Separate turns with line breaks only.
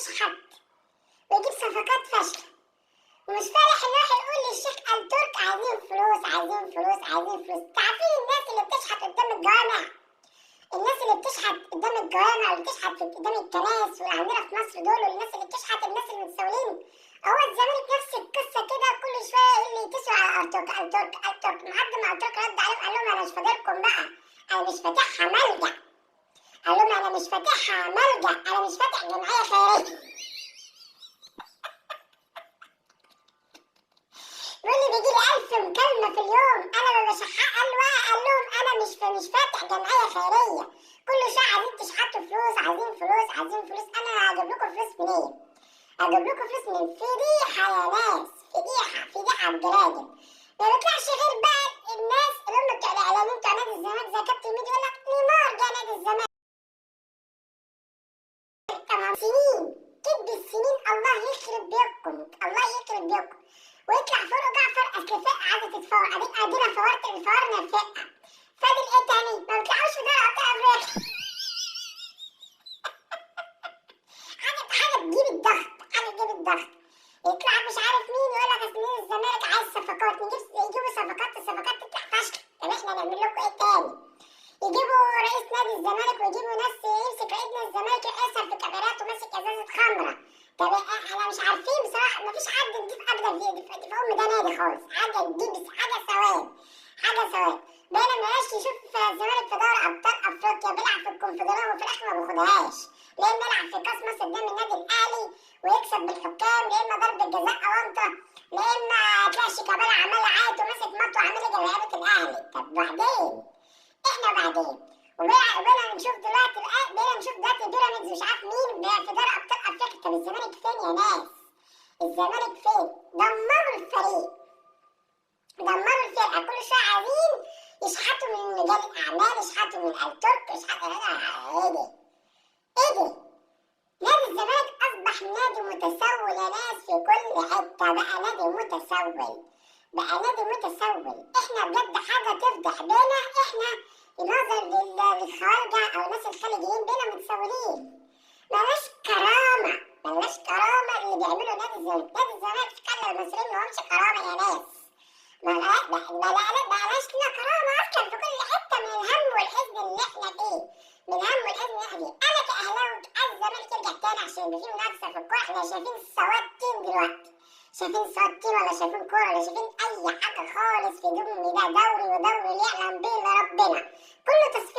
يشحت ويجيب صفقات فاشلة، ومش فالح ان راح يقول للشيخ الترك عايزين فلوس عايزين فلوس عايزين فلوس. تعرفين الناس اللي بتشحت قدام الجوامع، الناس اللي بتشحت قدام الجوامع واللي بتشحت قدام الكنائس واللي عندنا في مصر دول، والناس اللي بتشحت، الناس المتسولين. هو الزمالك نفس القصة كده، كل شوية يقول لي يتسوا على الترك الترك الترك، لحد ما الترك رد عليهم قال لهم انا مش فاضلكم بقى، انا مش فاتحها ملجأ. قال لهم انا مش فاتحها ملجأ، انا مش فاتح جمعية خيرية. بيقول لي بيجي لي 1000 مكالمة في اليوم، انا ما بشحق. قال لهم انا مش فاتح جمعية خيرية، كل شوية عايزين تشحتوا فلوس عايزين فلوس عايزين فلوس، انا هجيب لكم فلوس منين؟ هجيب لكم فلوس من فضيحة يا ناس، فضيحة فضيحة بجراجل. ما بيطلعش غير بقى الناس اللي هم بتوع الاعلاميين بتوع نادي الزمالك زي كابتن ميدو، يقول لك نيمار جه نادي الزمالك. طبعا سنين كدب السنين، الله يخرب بيوتكم الله يخرب بيوتكم. ويطلع فاروق جعفر اصل فرقه عايزه تتفور، ادينا فورنا الفرقة، فاضل ايه تاني؟ ما بيطلعوش في دوري ابطال افريقيا. حاجة تجيب الضغط، حاجة تجيب الضغط. يطلع مش عارف مين يقول لك اصل نادي الزمالك عايز صفقات، يجيبوا صفقات، الصفقات تطلع فاشلة، طب احنا نعمل لكم ايه تاني؟ يجيبوا رئيس نادي الزمالك ويجيبوا ناس يمسك رئيس نادي الزمالك يقصر في كاميرات وماسك ازازة خمره. طب احنا مش عارفين بصراحة، مفيش حد نجيب ابدا في ام ده نادي خالص، حاجة تجيب حاجة سواد حاجة سواد. بقينا مبقاش يشوف الزمالك في دوري ابطال افريقيا، بيلعب في الكونفدراليه وفي الاخر ما بياخدهاش، لا اما يلعب في كاس مصر قدام النادي الاهلي ويكسب بالحكام، لا اما ضربه جزاء اونطه، لا اما تلاقي شيكابالا عمال يعيط وماسك مطوه عمال يجري لعيبة الاهلي. طب بعدين احنا بعدين وبقينا نشوف دلوقتي، بقينا نشوف دلوقتي بيراميدز مش عارف مين في دوري ابطال افريقيا. طب الزمالك فين يا ناس؟ الزمالك فين؟ دمروا الفريق، دمروا الفرقة، كل شوية عايزين يشحتوا من رجال الاعمال، يشحتوا من الترك، يشحتوا. ايه ده؟ ايه ده؟ نادي الزمالك اصبح نادي متسول يا ناس في كل حتة، بقى نادي متسول، بقى نادي متسول. احنا بجد حاجة تفضح بينا، احنا نظر للخارجه او الناس الخليجيين بينا متسولين، ملناش كرامة، ملناش كرامة اللي بيعملوا نادي الزمالك. نادي الزمالك خلى المصريين مالهمش كرامة يا ناس، مالناش لنا كرامة اصلا في كل حتة من الهم والحزن اللي احنا فيه، من الهم والحزن اللي احنا فيه. انا كاهلاوي عايز الزمالك يرجع تاني عشان يبقى فيه منافسه في الكورة. احنا شايفين سواد تيم دلوقتي، شايفين سواد تيم ولا شايفين كورة ولا شايفين اي حاجة خالص في دم ده، دوري ودوري اللي يعلم به الا ربنا، كله تصفيات.